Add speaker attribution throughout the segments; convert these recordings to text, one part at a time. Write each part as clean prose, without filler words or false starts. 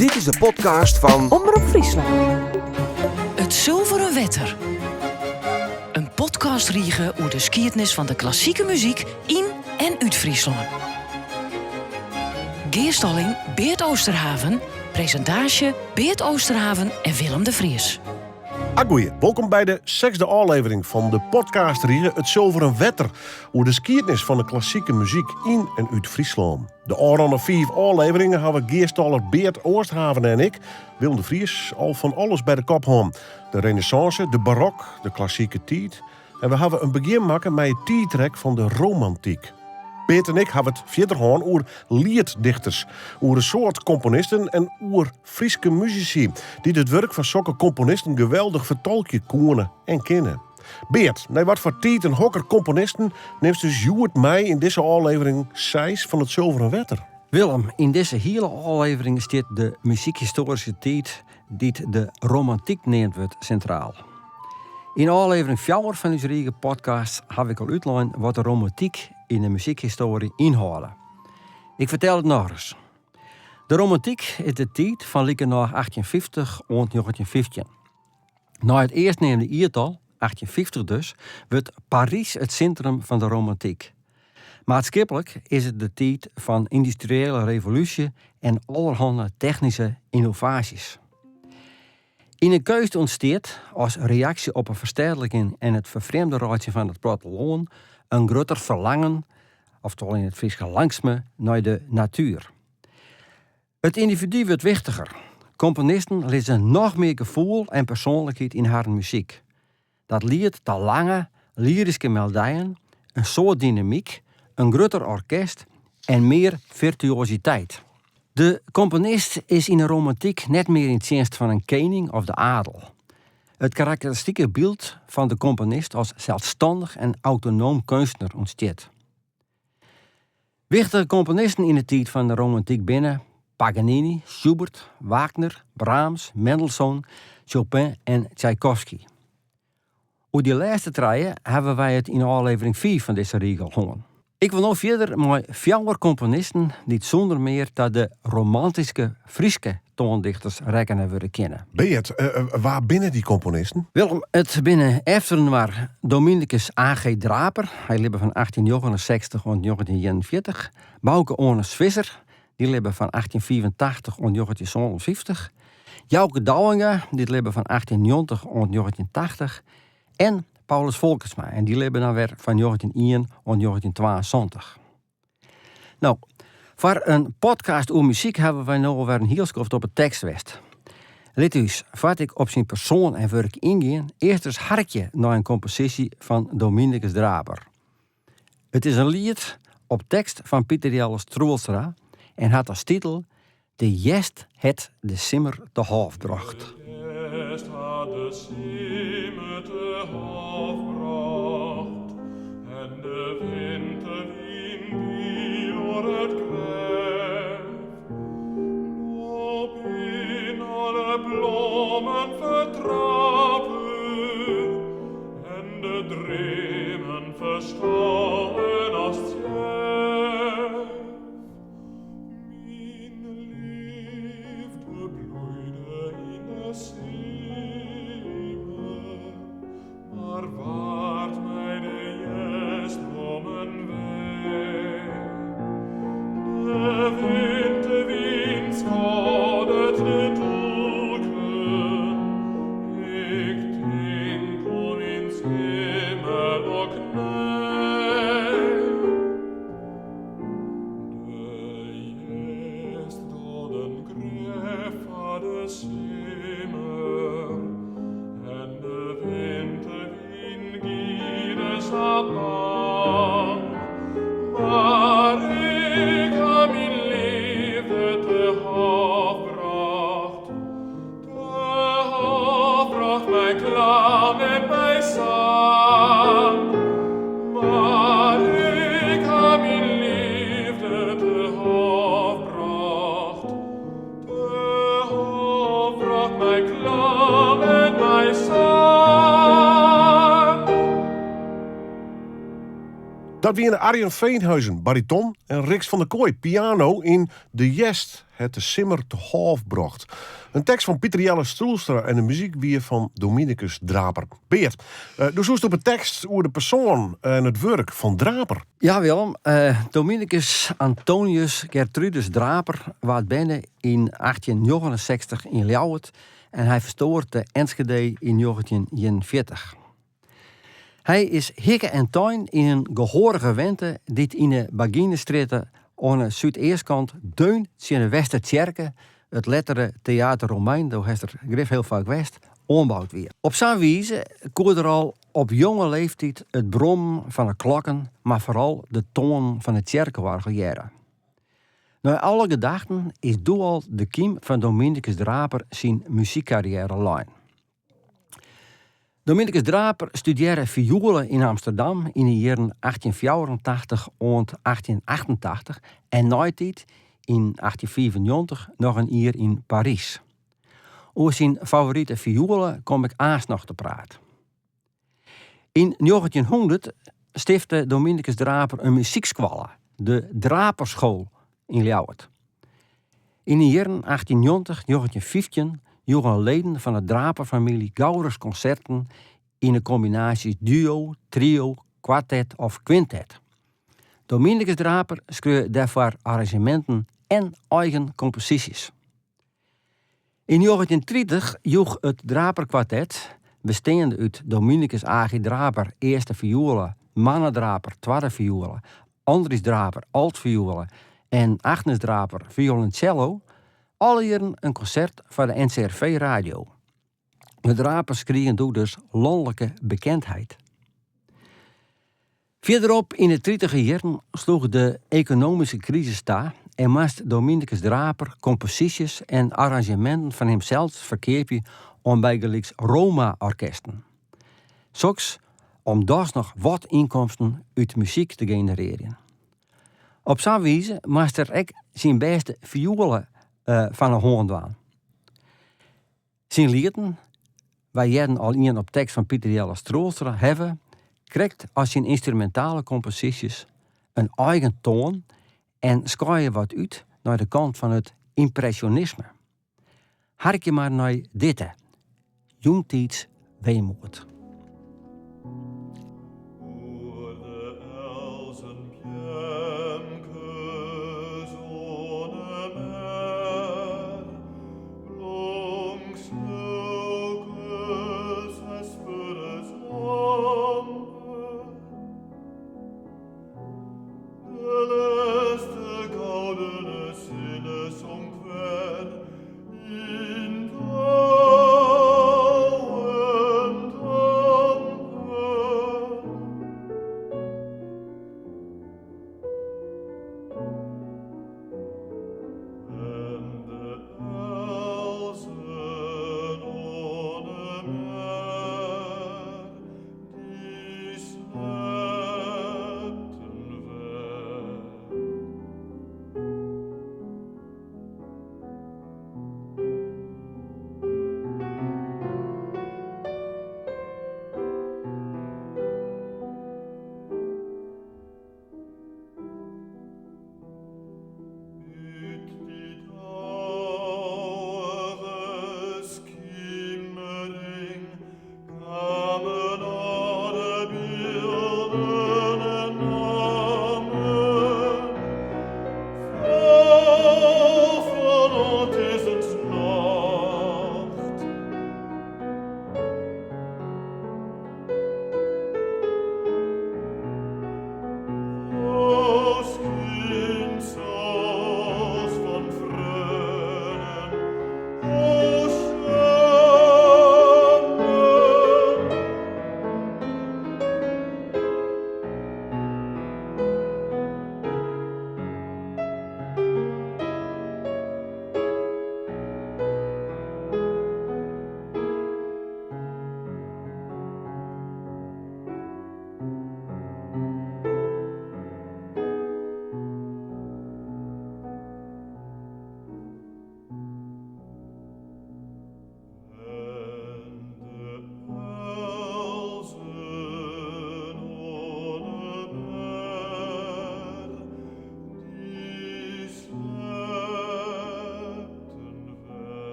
Speaker 1: Dit is de podcast fan
Speaker 2: Omrop Fryslân.
Speaker 3: It Sulveren Wetter. In podcastrige oer de skiednis fan de klassike muzyk yn en út Fryslân. Gearstalling Beart Oosterhaven, presintaasje Beart Oosterhaven en Willem de Vries.
Speaker 4: Agoeie, wolkom by de sechsde ôflevering fan de podcastrige It Sulveren Wetter oer de skiednis fan de klassike muzyk yn en út Fryslân. De ôfrûne fiif ôfleveringen hawwe gearstaller Beart Oosthaven en ik, Willem de Vries, al fan alles by de kop hân. De renêssânse, de barok, de klassike tiid. En we hawwe in begjin makke mei it tiidrek fan de romantyk. Beart en ik hawwe it fierder hân oer lietdichters, oer in soad komponisten en oer Fryske musisy dy't it wurk fan sokke komponisten geweldich fertolkje koene en kinne. Beart, nei wat foar tiid en hokker komponisten nimst ús hjoed mei yn dizze ôflevering seis fan It Sulveren Wetter?
Speaker 5: Willem, yn dizze hiele ôflevering stiet de muzykhistoaryske tiid dy't de romantyk neamd wurdt sintraal. Yn ôflevering fjouwer fan ús rige podcasts haw ik al útlein wat de romantyk yn de muzykhistoarje ynhâlde. Ik fertel it nochris. De romantyk is de tiid fan likernôch 1850 oant 1915. Nei it earstneamde jiertal, 1850 dus, wurdt Parys it sintrum fan de romantyk. Maatskiplik is it de tiid fan yndustriële revolúsje en allerhanne technyske ynnovaasjes. Yn 'e keunst ûntstiet, as reaksje op 'e ferstêdliking en it ferfrjemde reitsjen fan it plattelân, in grutter ferlangen, oftewol yn it Frysk langstme, nei de natuer. It yndividu wurdt wichtiger. Komponisten lizze noch mear gefoel en persoanlikheid yn harren muzyk. Dat liedt ta lange, lyryske melodijen, in soad dynamyk, in grutter orkest en mear firtuositeit. De komponist is yn 'e romantyk net mear yn tsjinst fan in kening of de adel. It karakteristike byld fan de komponist as selsstannich en autonoom keunstner ûntstiet. Wichtige komponisten yn 'e tiid fan de romantyk binne Paganini, Schubert, Wagner, Brahms, Mendelssohn, Chopin en Tsjaikovsky. Oer dy lêste trije hawwe wy it yn ôflevering fiif fan dizze rige al hân. Ik wol no fierder mei fjouwer komponisten dy't sûnder mear ta de romantyske Fryske toandichters rekkene wurde kinne.
Speaker 4: Beart, wa binne dy komponisten?
Speaker 5: Willem, it binne efterinoar Dominicus A.G. Draper, hy libbe fan 1869 oant 1941, Bauke Oanes Visser, dy libbe fan 1885 oant 1957, Jouke Douwinga, dy't libbe fan 1890 oant 1980, en Paulus Folkertsma, en dy libbe dan wer fan 1901 oant 1972. No, foar in podcast oer muzyk hawwe wy no alwer in hiel skoft op 'e tekst west. Lit ús, foar't ik op syn persoan en wurk yngean, earst ris harkje nei in komposysje fan Dominicus Draper. It is in liet op tekst fan Piter Jelles Troelstra en hat as titel De hjerst hat de simmer te hôf brocht.
Speaker 6: De hjerst hat de simmer te hôf brocht en de winterwyn die oer it grêf. No bin alle blommen fertrape en de dreamen ferstoarn as tsjef. Myn leafde bloeide yn 'e simmer, mar waard mei de hjerst nommen wei. De winterwyn skoddet de tûken, ik tink oan myn simmer opnij. De hjerst doden grêf foar de simmer en de winterwyn giede sa bang. Mar ik ha myn leafde te hôf brocht, te hôf brocht mei klang en mei sang. Mar ik ha myn leafde te hôf brocht, te hôf brocht mei klang en mei sang.
Speaker 4: Dat wiene Arjen Veenhuizen, bariton, en Rixt van der Kooij, piano, yn De Hjerst hat de simmer te hôf brocht. In tekst fan Piter Jelle Troelstra en de muzyk wie fan Dominicus Draper. Beart, do soest op 'e tekst oer de persoan en it wurk fan Draper.
Speaker 5: Ja Willem, Dominicus Antonius Gertrudis Draper waard berne yn 1869 yn Ljouwert en hy ferstoar te Enschede yn 1941. Hy is hikke en tein yn in gehoarige wente dy't yn 'e Baginestrjitte oan 'e súdeastkant deun tsjin 'e Westertsjerke, it lettere Theater Romein, do hast der grif hiel faak west, oanboud wie. Op sa'n wize koe er al op jonge leeftyd it brommen fan 'e klokken, mar foaral de toanen fan it tsjerkeoargel hearre. Nei alle gedachten is doe al de kym fan Dominicus Draper syn muzykkarriêre lein. Dominicus Draper studearre fioele yn Amsterdam yn 'e jierren 1884 oant 1888 en neitiid yn 1895 noch in jier yn Parys. Oer syn favorite fioele kom ik aanst noch te praat. Yn 1900 stifte Dominicus Draper in muzykskoalle, de Draperschool yn Ljouwert. Yn 'e jierren 1890, 1915 joegen leden fan 'e Draperfamylje gauris konserten yn 'e kombinaasjes duo, trio, kwartet of kwintet. Dominicus Draper skreau dêrfoar arranzjeminten en eigen komposysjes. Yn 1930 joech it Draperkwartet, besteande út Dominicus Agi Draper, earste fioele, Manne Draper, twadde fioele, Andries Draper, altfioele, en Agnes Draper, violoncello, alle jierren in konsert foar de NCRV Radio. De Drapers krigen doe dus lanlike bekendheid. Fierderop yn 'e tritiger jierren sloech de ekonomyske krisis ta en moast Dominicus Draper komposysjes en arranzjeminten fan himsels ferkeapje oan bygelyks Roma-orkesten. Soks om dochs noch wat ynkomsten út muzyk te generearjen. Op sa'n wize moast er ek syn bêste fioele fan 'e hân dwaan. Syn lieten, wy hearden al ien op tekst fan Piter Jelle Troelstra, hawwe, krekt as syn ynstrumintale komposysjes, in eigen toan en skaaie wat út nei de kant fan it ympresjonisme. Harkje mar nei ditte, Jûntiids Weemoed.
Speaker 6: Oer de elzen beamkes oan 'e mer, blonk silkes Hesperus lampe. De lêste goudene sinne sonk wer yn dau en dau.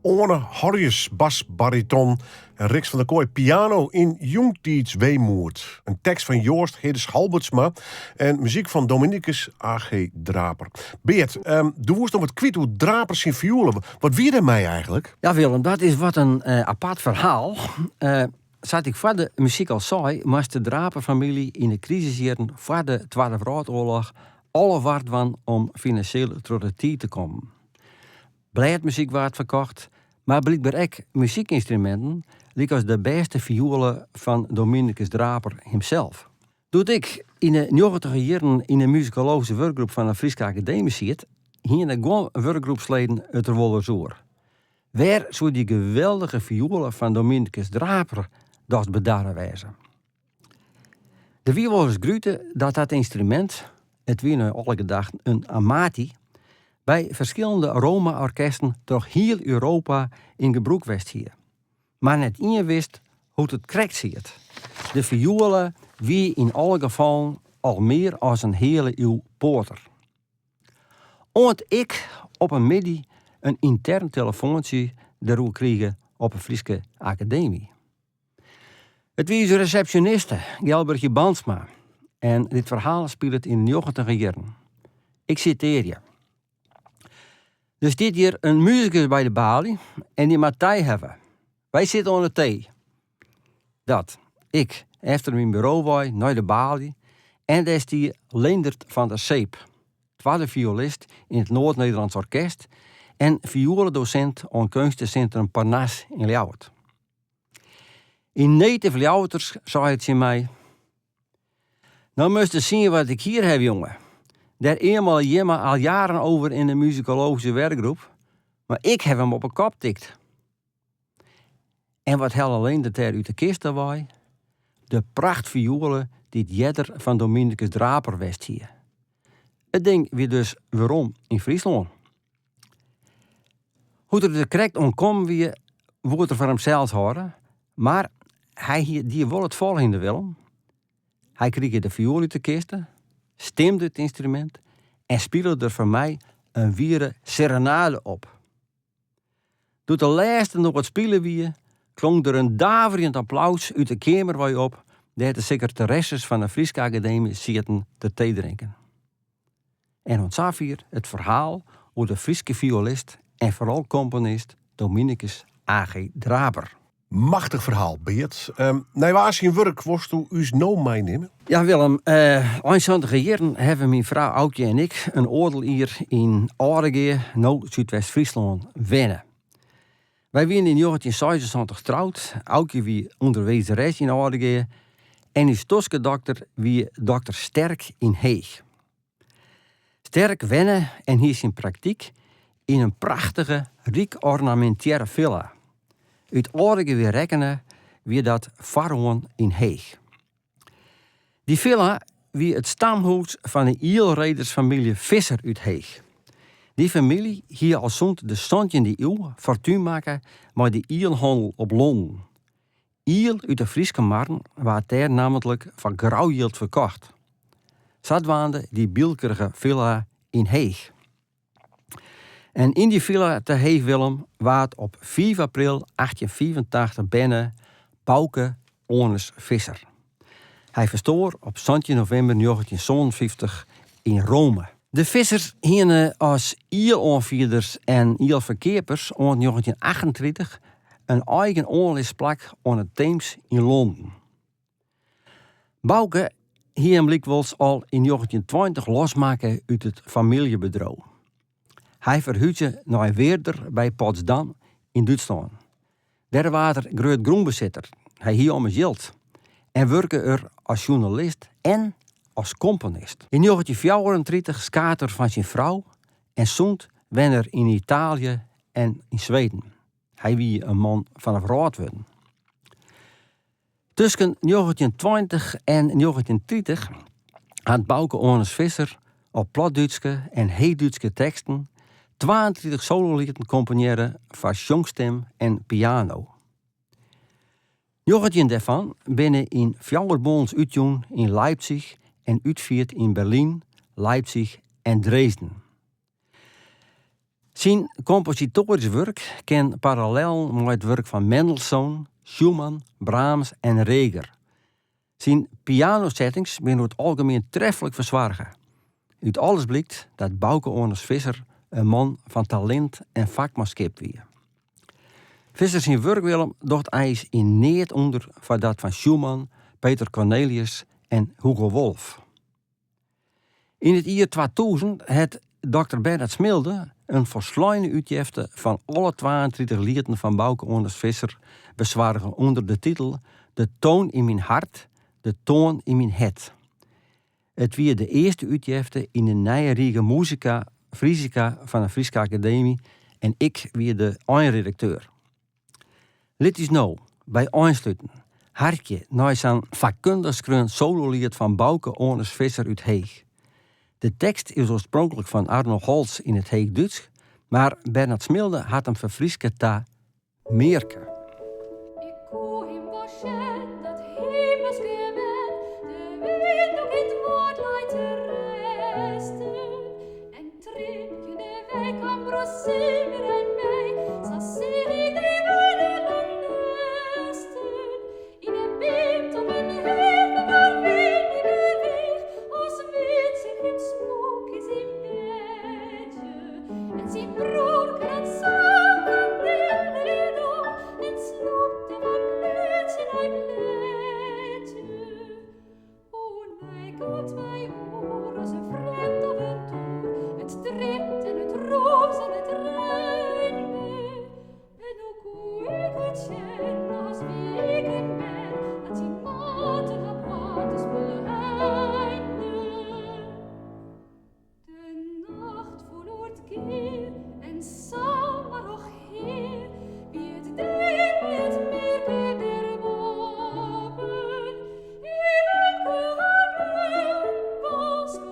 Speaker 4: Oane Horjus, bas-bariton en Rixt van der Kooij, piano yn Jûntiids Weemoed. In tekst fan Joast Hiddes Halbertsma en muzyk fan Dominicus A.G. Draper. Beart, do woest noch wat kwyt oer Draper syn fioele. Wat wie dêr mei eigentlik?
Speaker 5: Ja Willem, dat is wat in apart ferhaal. Sa't ik foar de muzyk al sei, moast de Draper-famylje yn de krisisjierren foar de Twadde Wrâldoarloch alle war dwaan om finansjeel troch de tiid te kommen. Blêdmuzyk waard ferkocht, mar blykber ek muzykynstruminten, lykas de bêste fioele fan Dominicus Draper himsels. Doe't ik yn 'e njoggentiger jierren yn 'e muzikologyske wurkgroep fan 'e Fryske Akademy siet, hiene guon wurkgroepsleden it der wolris oer. Wêr soe dy geweldige fioele fan Dominicus Draper dochs bedarre wêze? Der wie wolris grute dat dat ynstrumint, it wie nei alle gedachten in Amati, by ferskillende Roma-orkesten troch hiel Europa yn gebrûk west hie. Mar net ien wist hoe't it krekt siet. De fioele wie yn alle gefallen al mear as in heale iuw poater. Oant ik op in middei in yntern telefoantsje deroer krige op 'e Fryske Akademy. It wie ús resepsjoniste, Gelbertje Bandsma. En dit ferhaal spilet yn de njoggentiger jierren. Ik sitearje. Der stiet hjir in musikus by de baly en dy moat tij hawwe. Wy sitte oan de tee. Dat, ik, efter myn buro wei nei de baly en dêr stie Leendert van der Seep, twadde fioelist yn it Noord Nederlands Orkest en fioeledosint oan keunstesintrum Parnas yn Ljouwert. Yn native Ljouwertersk sei er tsjin my, No moatst sjen wat ik hjir haw, jonge. Dêr eamele jimme al jaren over in de muzikologyske werkgroep, mar ik haw him op 'e kop tikt. En wat helle Leendert dêr út de kiste wei? De prachtfioele dy't earder fan Dominicus Draper west hie. It ding wie dus werom yn Fryslân. Hoe't er der krekt oan kommen wie, woe er foar himsels hâlde, mar hy hie die wol it folgjende, Willem. Hy krige de fioel út de kiste, stimde it ynstrumint en spile der foar my in wiere serenade op. Doe't de lêste noat spile wie, klonk der in daverjend applaus út de keamer wei op dêr't de sekretaresses fan de Fryske Akademy sieten te teedrinken. En oant safier it ferhaal oer de Fryske fioelist en foaral komponist Dominicus A.G. Draper.
Speaker 4: Machtich ferhaal, Beart. Nei wa syn wurk wolsto ús no meinimme?
Speaker 5: Ja, Willem, ein santiger jierren hawwe myn frou Aukje en ik in oardel jier yn Aldegea, no Súdwest-Fryslân, wenne. Wy wiene yn 1976 troud, Aukje wie ûnderwizeres yn Aldegea en ús toskedokter wie dokter Sterk yn Heech. Sterk wenne en hie syn praktyk yn in prachtige, ryk ornamintearre filla. Ut Aldegea wei rekkene wie dat foaroan yn Heech. Dy filla wie it stamhûs fan 'e ielredersfamylje Visser út Heech. Dy famylje hie al sûnt de santjinde iuw fortún makke mei de ielhannel op Londen. Iel út de Fryske marren waard dêr nammentlik foar grou jild ferkocht. Sadwaande dy bylkerige filla yn Heech. En yn dy filla te Heech Willem waard op 5 april 1885 berne Bauke Oanes Visser. Hy ferstoar op 17 novimber 1957 yn Rome. De Vissers hiene as ieloanfierders en ielferkeapers oant 1938 in eigen oanlisplak oan 'e Teems yn Londen. Bauke hie him lykwols al yn 1920 losmakke út it famyljebedriuw. Hy ferhuze nei Werder by Potsdam yn Dútslân. Dêr waard er grut grûnbesitter, hy hie ommers jild, en wurke er as sjoernalist en as komponist. Yn 1934 skate er fan syn frou en sûnt wenne er yn Itaalje en yn Sweden. Hy wie in man fan 'e wrâld wurden. Tusken 1920 en 1930 hat Bauke Oanes Visser op Platdútske en Heechdútske teksten 32 sololieten komponearre foar sjongstim en piano. 19 dêrfan binne yn fjouwer bondels útjûn yn Leipzig en útfierd yn Berlyn, Leipzig en Dresden. Syn kompositoarysk wurk ken parallellen mei it wurk fan Mendelssohn, Schumann, Brahms en Reger. Syn pianosettings binne oer it algemien treflik fersoarge. Ut alles blykt dat Bauke Oannes Visser in man fan talint en fakmanskip wie. Visser syn wurk Willem docht eins yn neat ûnder foar dat fan Schumann, Peter Cornelius en Hugo Wolf. Yn it jier 2000 hat dokter Bernard Smilde in folsleine útjefte fan alle 32 lieten fan Bauke Oannes Visser besoarge ûnder de titel De toon in myn hart, de toan yn myn hert. It wie de earste útjefte yn de nije rige Musica Frisica fan de Fryske Akademy en ik wie de einredakteur. Lit ús no, by einsluten, harkje nei sa'n fakkundich skreaun sololiet fan Bauke Oannes Visser út Heech. De tekst is oarspronklik fan Arno Holz yn it Heechdútsk, mar Bernard Smilde hat him ferfryske ta Mearke.
Speaker 1: Ik koe him wol sjen, dat himelske bern, de wyn ook in 't woord lei te rêsten. En tripjende wei kaam broer Simmer en my, sa seach ik dy beide lang nesten. Yn 'e beamte op in heech waar wyn yn beweech, as winzich him smok yn syn bedje. En syn broerke dat zag kandelen in oog en slûpte fan bledsje nei bledsje. O nei komt my oer as in frjemd aventoer, it trimt en it roas en it reinde. En hoe koe ik it sjen as wie ik in bern, dat syn maten har boartersspul heinde. De nacht foel oer 't gea en samar, och Hear, wie it ding by it mearke der boppen. Yn in bosk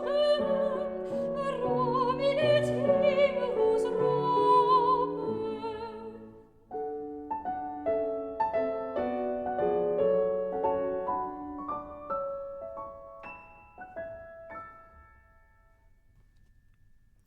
Speaker 1: werom yn it himelhûs roppen.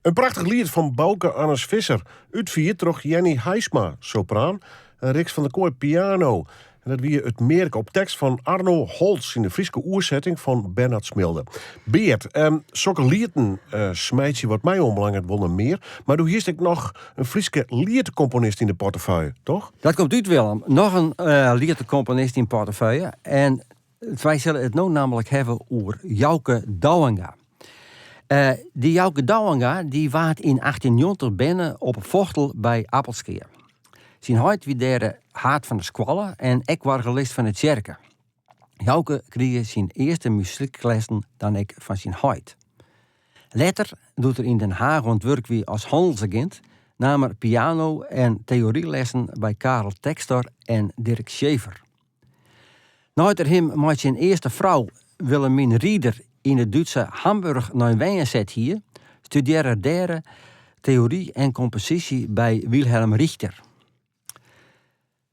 Speaker 4: In prachtich liet fan Bauke Annes Visser, útfierd troch Jenny Haisma, sopraan, en Rixt van der Kooij, piano. En dat wie it Mearke op tekst fan Arno Holz yn de Fryske oersetting fan Bernard Smilde. Beart, um, sokke lieten uh, smeitsje wat my oanbelanget wol noch mear, mar do hiest ek noch in Fryske lietkomponist yn de portefeuille, toch?
Speaker 5: Dat komt út, Willem. Noch in uh, lietkomponist yn portefeuille. En wy sille it no nammentlik hawwe oer Jouke Douwenga. Uh, dy Jouke Douwenga dy waard yn 1890 berne op Fochtel by Appelskea. Syn heit wie dêr haad fan de skoalle en ek oargelist fan de tsjerke. Jouke krige syn earste muzyklessen dan ek fan syn heit. Letter, doe't er yn Den Haag oan it wurk wie as hannelsagint, naam er piano- en teorylessen by Karel Textor en Dirk Schaefer. Nei't er him mei syn earste frou Wilhelmine Rieder yn it Dútske Hamburg nei wenjen set hie, studearre er dêre teory en komposysje by Wilhelm Richter.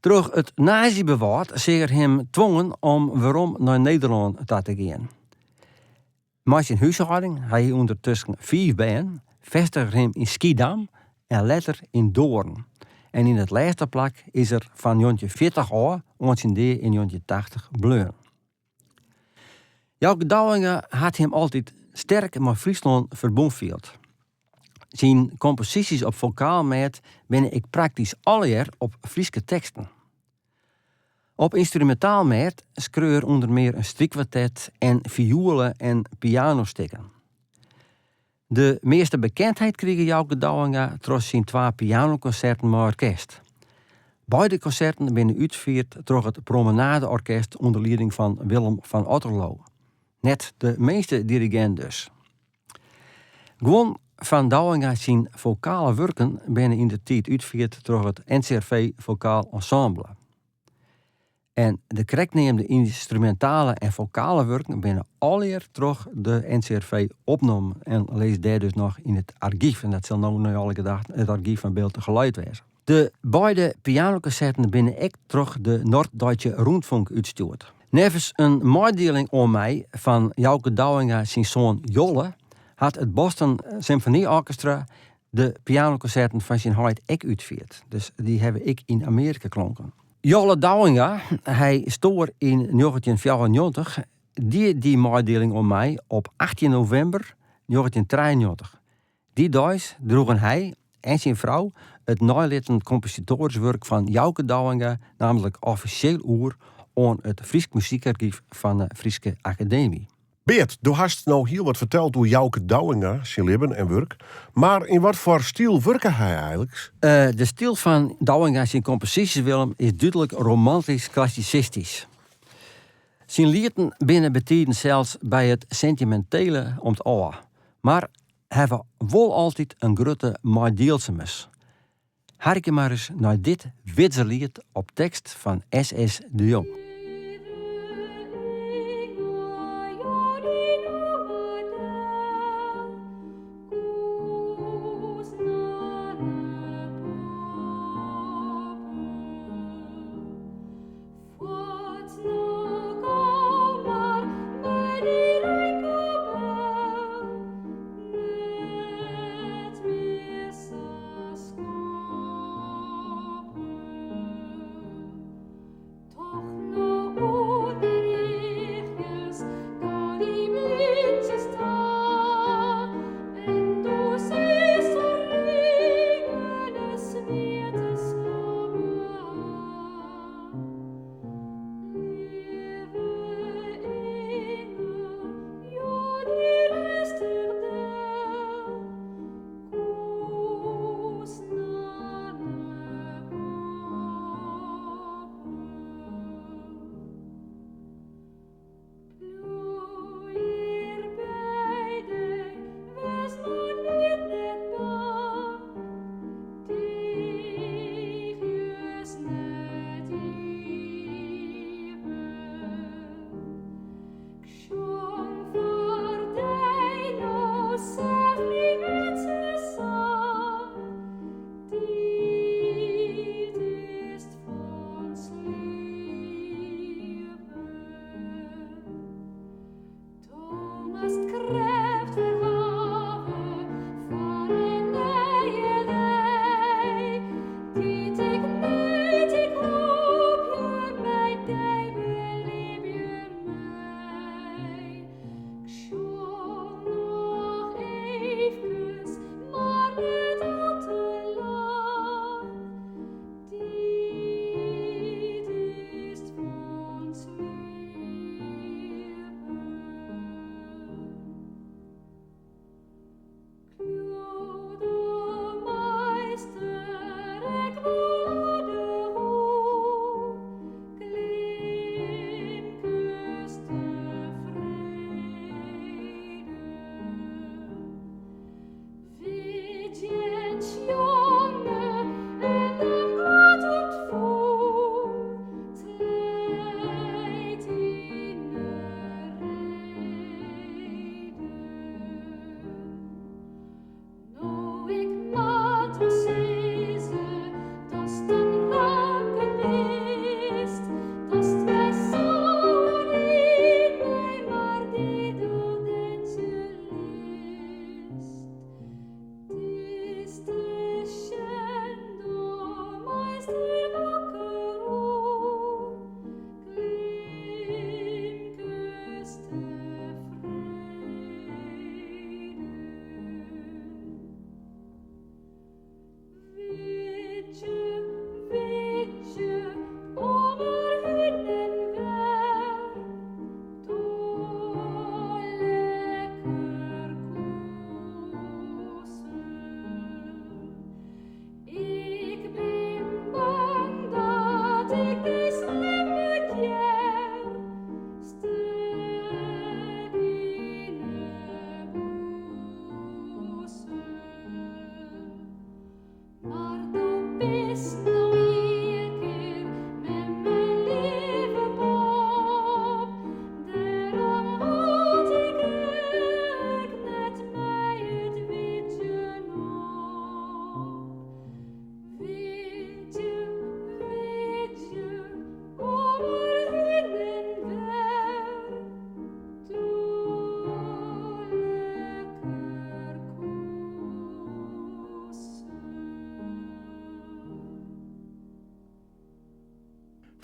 Speaker 5: Troch it nazybewâld seach er him twongen om werom nei Nederlân ta te gean. Mei syn húshâlding, hy hie ûndertusken fiif bern, festige er him yn Skiedam en letter yn Doorn. En yn it lêste plak is er fan 1940 ôf oant syn dea yn 1980 bleaun. Jouke Douwenga hat him altyd sterk mei Fryslân ferbûn field. Syn komposysjes op fokaal mêd binne ek praktysk allegear op Fryske teksten. Op ynstrumintaal mêd skreau er ûnder mear in strykkwartet en fioele en pianostikken. De measte bekendheid krige Jouke Douwenga troch syn twa pianokonserten mei orkest. Beide konserten binne útfierd troch it Promenade-orkest ûnder lieding fan Willem van Otterloo. Net de minste dirigint dus. Guon fan Douwenga syn fokale wurken binne yn de tiid útfierd troch it NCRV Vokaal Ensemble. En de krekt neamde ynstrumintale en fokale wurken binne allegear troch de NCRV opnommen en lizze dêr dus noch yn it argyf. En dat sil no nei alle gedachten it argyf fan Beeld en Geluid wêze. De beide pianokonserten binne ek troch de Norddeutsche Rundfunk útstjoerd. Neffens in meidieling oan my fan Jouke Douwenga syn soan Jolle hat it Boston Symphony Orchestra. de pianokonserten fan syn heit ek útfierd. Dus dy hawwe ek yn Amearika klonken. Jolle Douwinga, hy stoar yn 1994, die dy meidieling oan my op 18 novimber 1993. Dy deis droegen hy en syn frou it neilitten kompositoarswurk fan Jouke Douwinga nammentlik offisjeel oer oan it Frysk Muzykargyf fan 'e Fryske Akademy.
Speaker 4: Beart, do hast no hiel wat ferteld oer Jouke Douwinga, syn libben en wurk. Mar yn wat foar styl wurke hy eigenliks?
Speaker 5: De styl fan Douwinga syn komposysjes, Willem, is dúdlik romantysk-klassisistysk. Syn lieten binne betiden sels by it sentimintele om 't ôf, mar hawwe wol altyd in grutte meidielsummens. Harkje mar ris nei dit widzeliet op tekst fan SS. de Jong.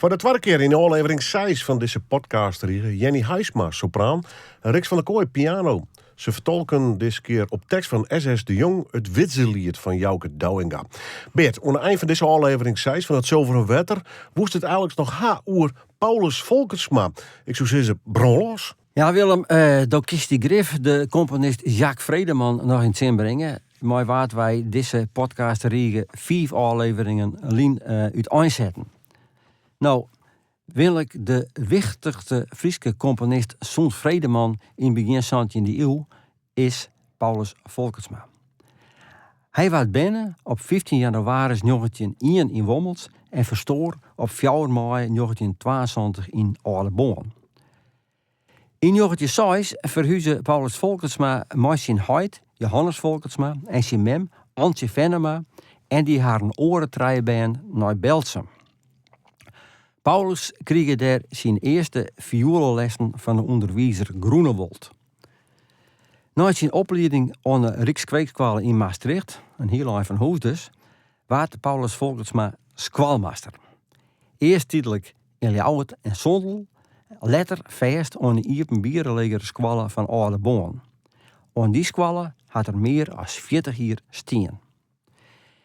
Speaker 4: Foar de twadde kear yn ôflevering 6 fan dizze podcastrige Jenny Haisma, sopraan, en Rixt van der Kooij, piano. Se fertolken diskear op tekst fan SS de Jong it Widzeliet fan Jouke Douwinga. Beart, oan de ein fan dizze ôflevering 6 fan it Sulveren Wetter woest it einliks noch ha oer Paulus Folkertsma. Ik soe sizze, brân los.
Speaker 5: Ja, Willem, do kinst dy grif de komponist Jacques Vredeman noch yn 't sin bringe, mei wa't wy dizze podcastrige fiif ôfleveringen lyn úteinsetten. No, winlik de wichtichste Fryske komponist sûnt Vredeman yn begjin santjinde iuw is Paulus Folkertsma. Hy waard berne op 15 jannewaris 1901 yn Wommels en ferstoar op 4 maaie 1972 yn Aldeboarn. Yn 1906 ferhuze Paulus Folkertsma mei syn heit Johannes Folkertsma en syn mem Antje Fennema en dy harren oare trije bern nei Berltsum. Paulus krige dêr syn earste fioelelessen fan de ûnderwizer Groenewold. Nei syn oplieding oan de Rykskweekskoalle yn Maastricht, in hiel ein fan hûs dus, waard Paulus Folkertsma skoalmaster. Earst tydlik yn Ljouwert en Sondel, letter fêst oan de iepenbiere legere skoalle fan Aldeboarn. Oan dy skoalle hat er mear as 40 jier stien.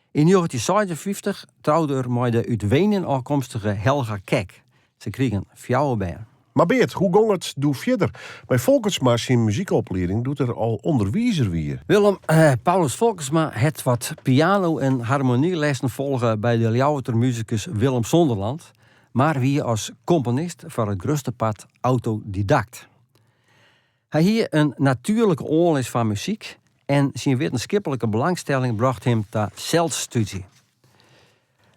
Speaker 5: Yn 1956 troude er mei de út Wenen ôfkomstige Helga Keck. Se krigen fjouwer bern.
Speaker 4: Mar Beart, hoe gong it doe fierder mei Folkertsma syn muzykoplieding doe't er al ûnderwizer wie?
Speaker 5: Willem, Paulus Folkertsma hat wat piano en harmonylessen folge by de Ljouwerter musikus Willem Zonderland, mar wie as komponist foar it grutste part autodidakt. Hy hie in natuerlike oanlis foar muzyk en syn wittenskiplike belangstelling brocht him ta selsstúdzje.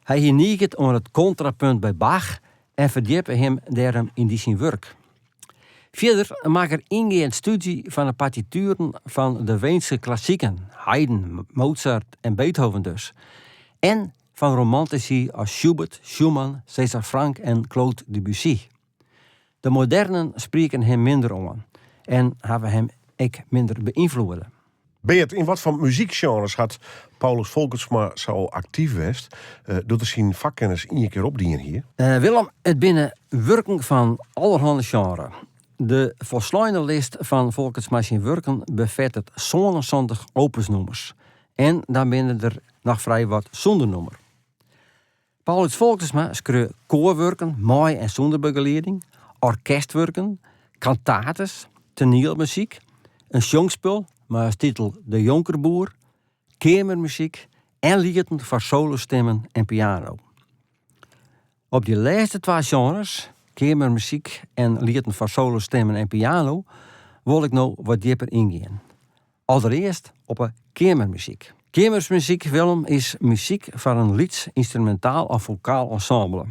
Speaker 5: Hy hie niget oan it kontrapunt by Bach en ferdjippe him dêrom yn dy syn wurk. Fierder makke er yngeand stúdzje fan 'e partitueren fan de Weenske klassiken, Haydn, Mozart en Beethoven dus, en fan romantisy as Schubert, Schumann, César Franck en Claude Debussy. De modernen sprieken him minder oan en hawwe him ek minder beynfloede.
Speaker 4: Beart, yn watfoar muzyksjenres hat Paulus Folkertsma sa al aktyf west, doe't er syn fakkennis ien kear opdien hie?
Speaker 5: Willem, it binne wurken fan allerhanne sjenre. De folsleine list fan Folkertsma syn wurken befettet 77 opusnûmers en dan binne der noch frij wat sûnder nûmer. Paulus Folkertsma skreau koarwurken mei en sûnder begelieding, orkestwurken, kantates, toanielmuzyk, in sjongspul mei as titel De Jonkerboer, keamermuzyk en lieten foar solostimmen en piano. Op dy lêste twa sjenres, keamermuzyk en lieten foar solostimmen en piano, wol ik no wat djipper yngean. Alderearst op 'e keamermuzyk. Keamermuzyk, Willem, is muzyk foar in lyts ynstrumentaal of fokaal ensemble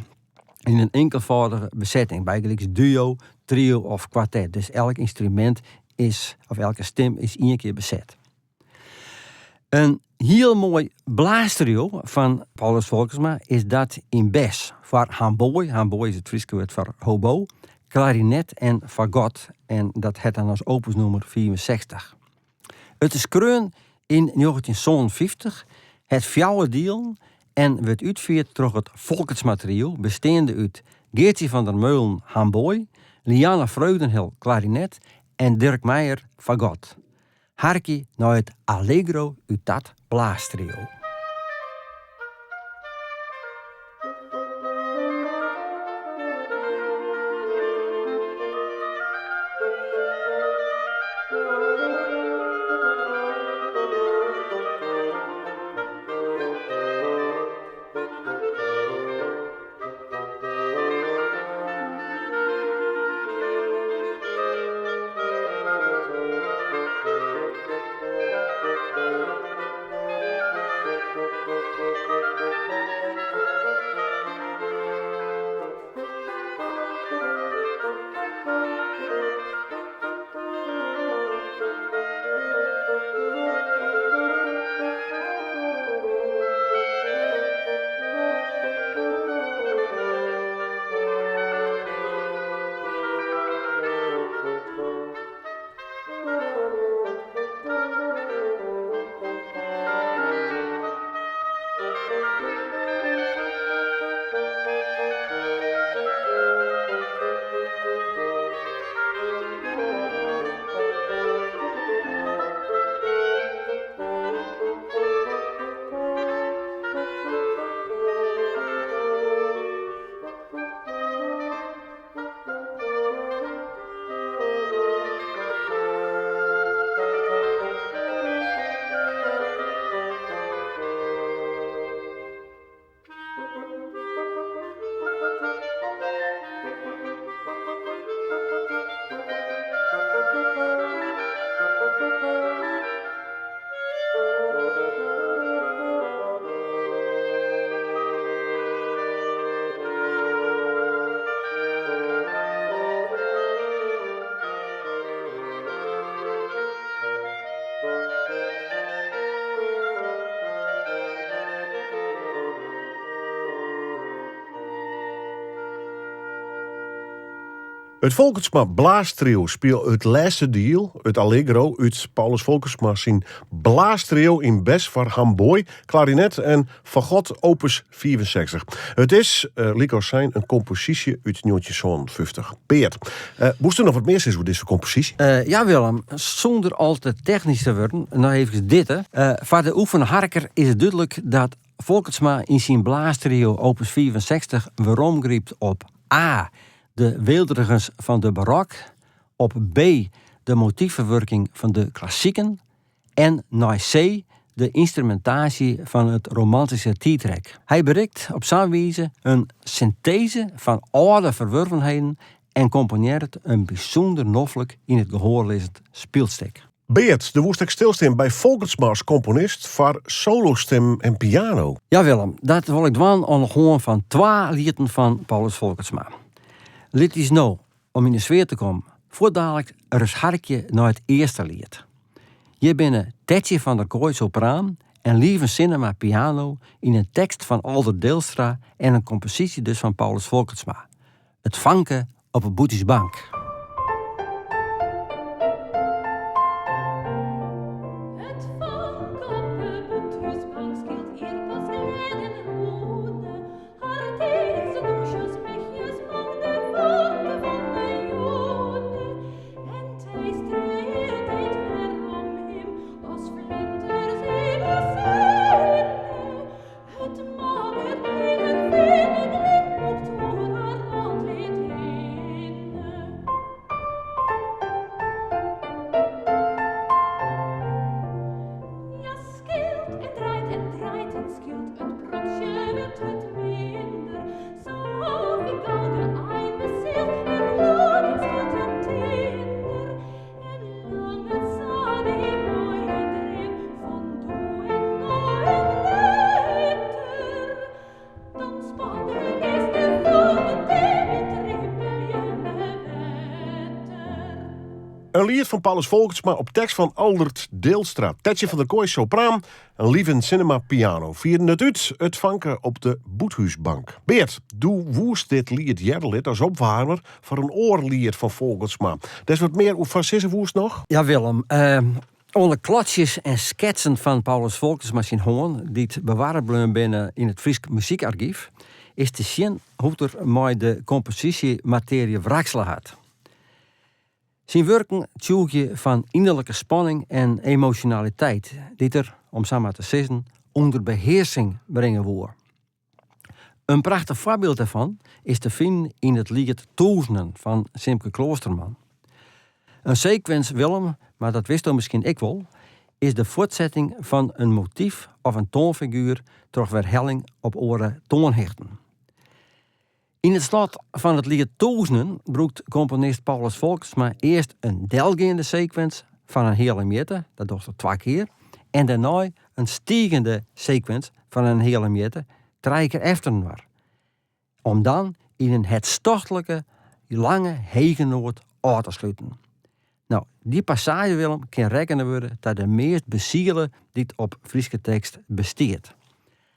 Speaker 5: yn in inkelfâldige besetting, bygelyks duo, trio of kwartet. Dus elk ynstrumint is, of elke stim is ien kear beset. In hiel moai blaastrio fan Paulus Folkertsma is dat yn Bes foar hamboai, hamboai is it Fryske wurd foar hobo, klarinet en fagot en dat hat dan as opusnûmer 65. It is skreaun yn 1957, hat fjouwer dielen en wurdt útfierd troch it Folkertsma Trio, besteande út Geartsje van der Meulen, hamboai, Lianne Vreugdenhil, klarinet en Dirk Meijer, fagot. Harkje nei it Allegro út dat blaastrio.
Speaker 4: It Folkertsma Blaastrio spile it lêste diel, it Allegro, út Paulus Folkertsma syn Blaastrio yn Bes foar hamboai, klarinet en fagot opus 65. It is, lykas sein, in komposysje út 1957. Beart, woesto noch wat mear sizze oer dizze komposysje?
Speaker 5: Ja Willem, sûnder al te technysk te wurden, noch eefkes ditte. Foar de oefene harker is it dúdlik dat Folkertsma yn syn Blaastrio opus 65 weromgrypt op A. De weelderigens fan de barok, op B. De motyfferwurking fan de klassiken en nei C. De ynstrumintaasje fan it romantyske tiidrek. Hy berikt op sa'n wize in synteze fan âlde ferwurvenheden en komponearret in bysûnder noflik yn it gehoar lizzend spylstik.
Speaker 4: Beart, do woest ek stilstean by Folkertsma as komponist foar solostim en piano.
Speaker 5: Ja Willem, dat wol ik dwaan oan de hân fan twa lieten fan Paulus Folkertsma. Lit ús no, om yn de sfear te kommen, fuortdalik ris harkje nei it earste liet. Hjir binne Tetsje van der Kooi sopraan en Lieven Sinnema piano yn in tekst fan Aldert Deelstra en in komposysje dus fan Paulus Folkertsma. It fanke op 'e bûthúsbank.
Speaker 1: It fanke op 'e bûthúsbank skylt ierpels glêd en rûne. Har dizze dûnsjes michjes mang de fanke fan de jûne. En teistreert it wer om him as flinters yn 'e sinne. It mager leven finne glimlookt oer har antlit hinne. Ja, skylt en draait en draait en skylt, it protsje wurdt it minder. Sa wie gau de ein besylt en hoe dit skylt ja tinder. En langet sa dy moaie dream fan doe en no en letter. Dan spat de geest fan de yn trippeljende wetter.
Speaker 4: In liet fan Paulus Folkertsma op tekst fan Aldert Deelstra. Tetsje van der Kooi sopraan en Lieven Sinnema piano fierden it út, It fanke op de bûthúsbank. Beart, do woest dit liet hearre litte as opwaarmer foar in oar liet fan Folkertsma. Dêr'tst wat mear oer fan sizze woest noch?
Speaker 5: Ja Willem, oan de klodsjes en sketsen fan Paulus Folkertsma syn hân, dy't bewarre bleaun binne yn it Frysk Muzykargyf, is te sjen hoe't er mei de komposysjematearje wraksele hat. Syn wurken tsjûgje fan ynderlike spanning en emosjonaliteit dy't er, om sa mar te sizzen, ûnder behearsing bringe woe. In prachtich foarbyld dêrfan is te finen yn it liet Tûzenen fan Simke Kloosterman. In sekwins, Willem, mar dat witsto miskien ek wol, is de fuortsetting fan in motyf of in toanfiguer troch werhelling op oare toanhichten. Yn it slot fan it liet Tûzenen brûkt komponist Paulus Folkertsma earst in delgeande sekwins fan in heale mjitte, dat docht er twa kear, en dêrnei in stigende sekwins fan in heale mjitte, trije kear efterinoar, om dan yn in hertstochtlike lange hege noat ôf te sluten. No, dy passaazje, Willem, kin rekkene wurde ta de meast besiele dy't op Fryske tekst bestiet.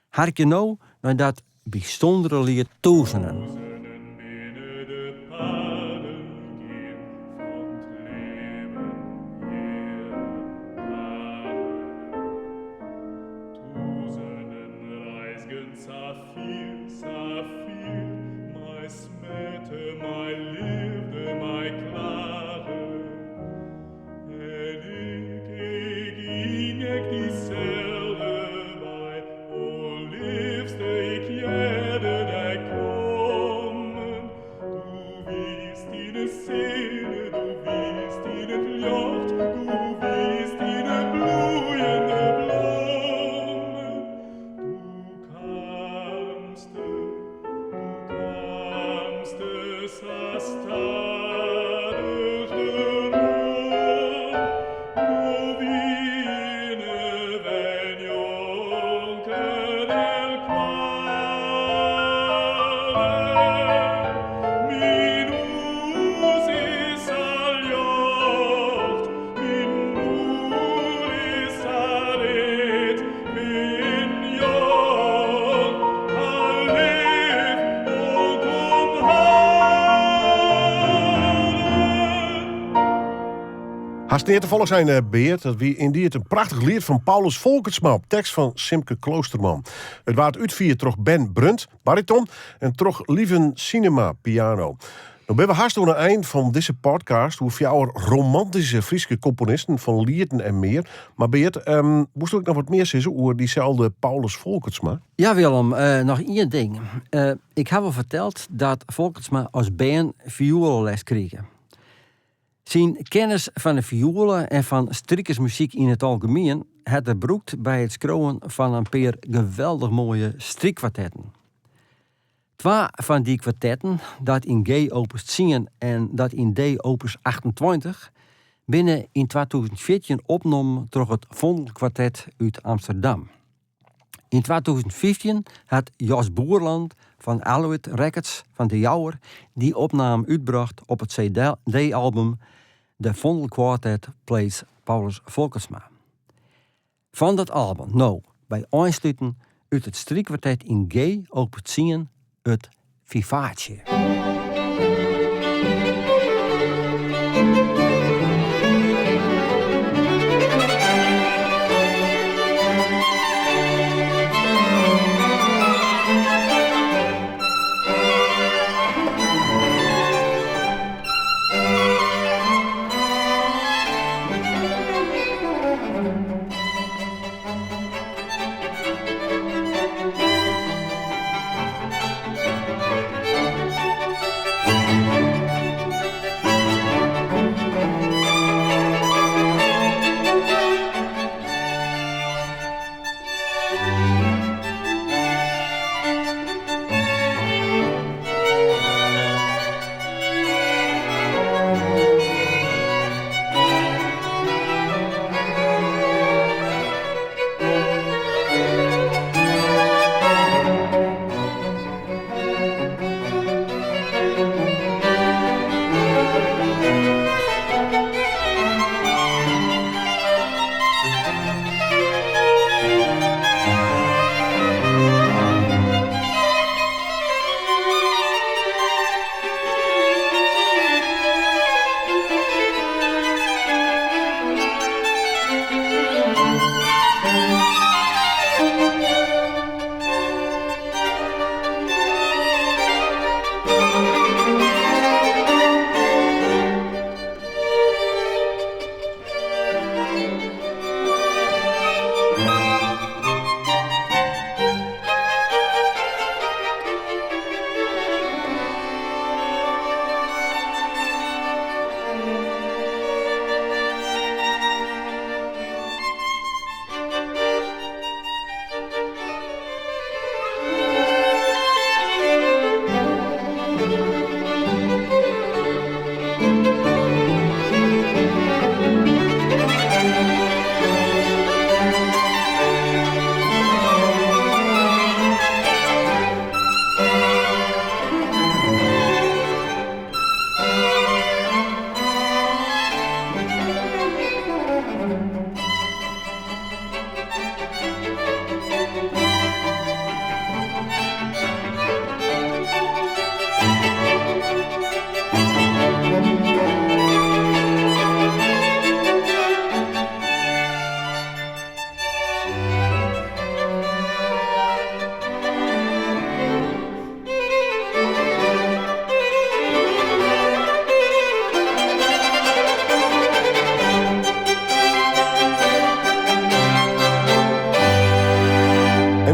Speaker 5: Harkje no nei dat bysûndere liet Tûzenen.
Speaker 6: Tûzenen binne de paden gien fan 't libben hjir dagen. Tûzenen reizgen sa fier, sa fier, mei smerte, mei leafde, mei klagen. En ik, ik gyng ek dyselde wei, o leafste, ik hearde dy kommen.
Speaker 4: Hast neat te folle sein, eh, Beart. Dat wie yndied in prachtich liet fan Paulus Folkertsma op tekst fan Simke Kloosterman. It waard útfierd troch Ben Brunt, bariton, en troch Lieven Sinnema, piano. No binne we hast oan 'e ein fan dizze podcast oer fjouwer romantyske Fryske komponisten fan lieten en mear. Mar Beart, um, woesto ek noch wat mear sizze oer dyselde Paulus Folkertsma?
Speaker 5: Ja Willem, eh, noch ien ding. Eh, ik haw al ferteld dat Folkertsma as bern fioeleles krige. Syn kennis fan de fioele en fan strikersmuzyk yn it algemien hat er brûkt by it skriuwen fan in pear geweldich moaie strykkwartetten. Twa fan dy kwartetten, dat yn G opus tsien en dat yn D opus 28, binne yn 2014 opnommen troch it Vondelkwartet út Amsterdam. Yn 2015 hat Jos Boerland fan Alouette Records fan De Jouwer dy opnamen útbrocht op it CD-album The Vondel Quartet Plays Paulus Folkertsma. Fan dat album no by einsluten út it strykkwartet yn G opus tsien it Vivace.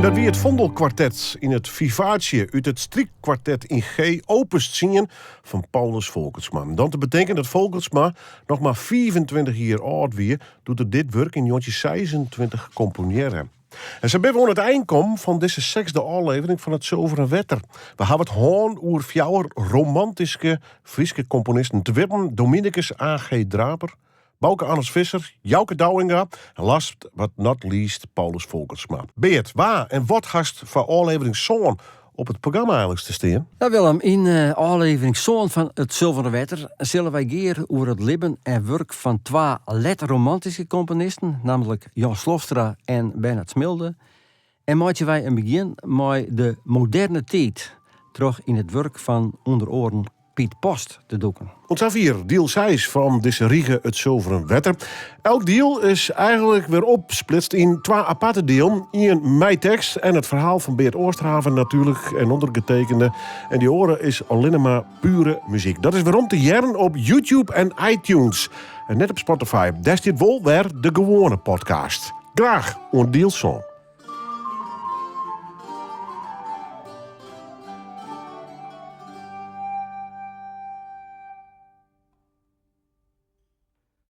Speaker 4: En dat wie it Vondelkwartet yn it Vivace út it Strykkwartet yn G opus 10 fan Paulus Folkertsma. Dan te betinken dat Folkertsma noch mar 25 jier âld wie doe't er dit wurk yn 1926 komponearre. En sa binne we oan it ein kommen fan dizze sechsde ôflevering fan it Sulveren Wetter. We hawwe it hân oer fjouwer romantyske Fryske komponisten. Te witten Dominicus A.G. Draper, Bauke Annes Visser, Jouke Douwinga en last but not least Paulus Folkertsma. Beart, wa en wat hast foar ôflevering sân op it programma einliks te stean?
Speaker 5: Ja Willem, yn eh, ôflevering sân fan It Sulveren Wetter sille wy gear oer it libben en wurk fan twa let-romantyske komponisten, nammentlik Jan Slofstra en Bernard Smilde. En meitsje wy in begjin mei de moderne tiid troch yn it wurk fan ûnder oaren Piet Post te dûken.
Speaker 4: Oant safier diel 6 fan dizze rige It Sulveren Wetter. Elk diel is eigenlik wer opsplitst yn twa aparte dielen. Ien mei tekst en it ferhaal fan Beart Oosterhaven natuerlik en ûndergetekende. En dy oare is allinne mar pure muzyk. Dat is werom te hearren op YouTube en iTunes. En net op Spotify. Dêr stiet wol wer de gewoane podcast. Graach oant diel sân.